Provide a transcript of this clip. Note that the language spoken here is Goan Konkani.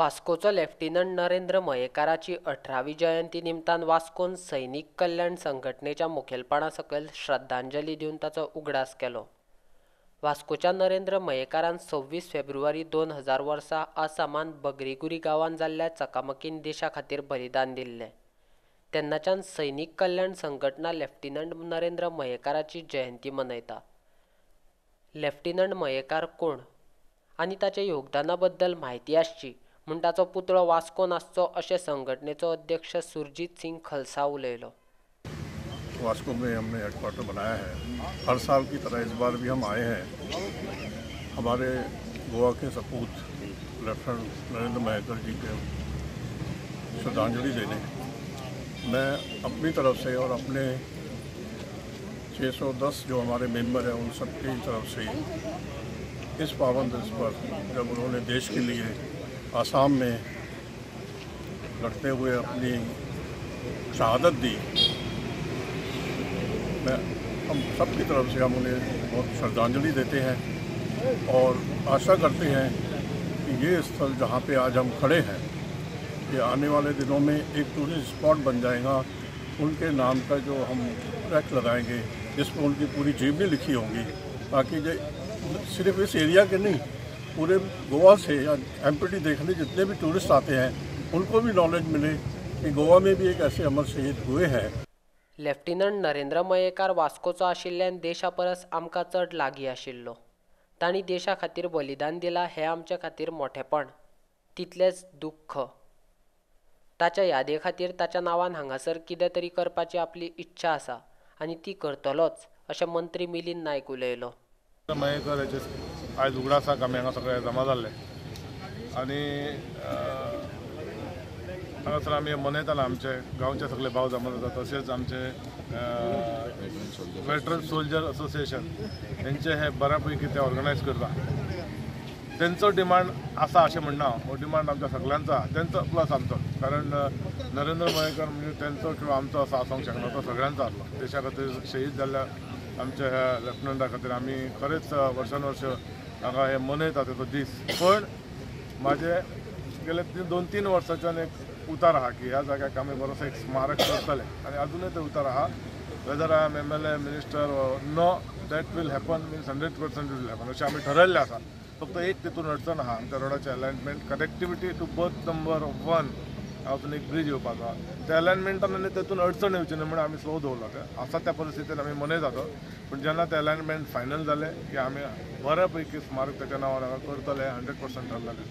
वास्कोचो लेफ्टिनंट नरेंद्र मयेकाराची 18वी जयंती निमतान वास्कोन सैनिक कल्याण संघटनेच्या मुखेलपणा सकयल श्रद्धांजली दिवन ताचो उगडास केलो. वास्कोच्या नरेंद्र मयेकारान 26 फेब्रुवारी 2000 वर्सा आसामांत बगरीगुरी गांवांत जाल्ल्या चकामकीन देशा खातीर बलिदान दिल्लें. तेन्नाच्यान सैनिक कल्याण संघटना लेफ्टिनंट नरेंद्र मयेकाराची जयंती मनयता. लेफ्टिनंट मयेकार कोण आनी ताच्या योगदाना बद्दल म्हायती आसची म्हूण ताचो पुतळो वास्कोन आसचो अशें संघटनेचो अध्यक्ष सुरजीत सिंग खलसा उलयलो. वास्को में हमने हेडक्वार्टर बनाया है. हर साल की तरह इस बार भी हम आए हैं. हमारे गोवा के सपूत लेफ्टिनेंट नरेंद्र मयेकर जी के श्रद्धांजलि देने मैं अपनी तरफ से और अपने 610 जो हमारे मेंबर हैं उन सब की तरफ से इस पावन दिवस पर जब उन्होंने देश के लिए आसाम में लड़ते हुए अपनी शहादत दी, मैं हम सब की तरफ से हम उन्हें बहुत श्रद्धांजलि देते हैं और आशा करते हैं कि ये स्थल जहाँ पे आज हम खड़े हैं ये आने वाले दिनों में एक टूरिस्ट स्पॉट बन जाएगा. उनके नाम का जो हम ट्रैक लगाएंगे जिसमें उनकी पूरी जीवनी लिखी होगी, ताकि ये सिर्फ इस एरिया के नहीं पूरे गोवा से या एमपीटी देखने जितने भी टूरिस्ट आते हैं उनको भी नॉलेज मिले कि गोवा में भी एक ऐसे अमर शहीद हुए हैं. लेफ्टिनंट नरेंद्र मयेकार वास्कोचो आशिल्ल्यान देशा परस आमकां चड लागीं आशिल्लो. तांणी देशा खातीर बलिदान दिलां हें आमचे खातीर मोठेपण, तितलेंच दुख्ख. ताच्या यादे खातीर ताच्या नांवान हांगासर कितें तरी करपाची आपली इच्छा आसा आनी ती करतलोच अशें मंत्री मिलिंद नायक उलयलो. मयेकर हाचे आयज उगडासाक आमी हांगा सगळे जमा जाल्ले आनी हांगासर आमी मनयताना आमचे गांवचे सगळे भाव जमा जाता, तशेंच आमचे वेटरन सोल्जर असोसिएशन हेंचे हे बऱ्या पैकी ते ऑर्गनायज करता. तेंचो डिमांड आसा अशें म्हणना, हो डिमांड आमच्या सगळ्यांचो आसा, तेंचो प्लस आमचो. कारण नरेंद्र मयेकर म्हणजे तेंचो किंवा आमचो असो आसूंक शकना, तो सगळ्यांचो आसलो. देशा खातीर शहीद जाल्ल्या आमच्या ह्या लेफ्टनंटा खातीर आमी खरेंच वर्सान वर्स हांगा हे मनयता तेचो दीस. पण म्हाजे गेले 2-3 वर्साच्यान एक उतार आहा की ह्या जाग्याक आमी बरोसो एक स्मारक करतले आनी अजुनूय ते उतार आहा. Whether I am MLA minister no, that will happen, means 100% will happen अशें आमी ठरयल्लें आसा. फक्त एक तितून अडचण आहा, आमच्या रोडाचें alignment connectivity to berth number 1 हांगासून एक ब्रीज येवपाचो आहा. त्या अलायनमेंटान आनी तेतून अडचण येवची न्हय म्हणून आमी स्लो दवरला. तें आसा त्या परिस्थितीन आमी मनयता, पूण जेन्ना तें अलायनमेंट फायनल जालें की आमी बऱ्या पैकी स्मारक ताच्या नांवान हांगा करतले 100% ठरलेलें.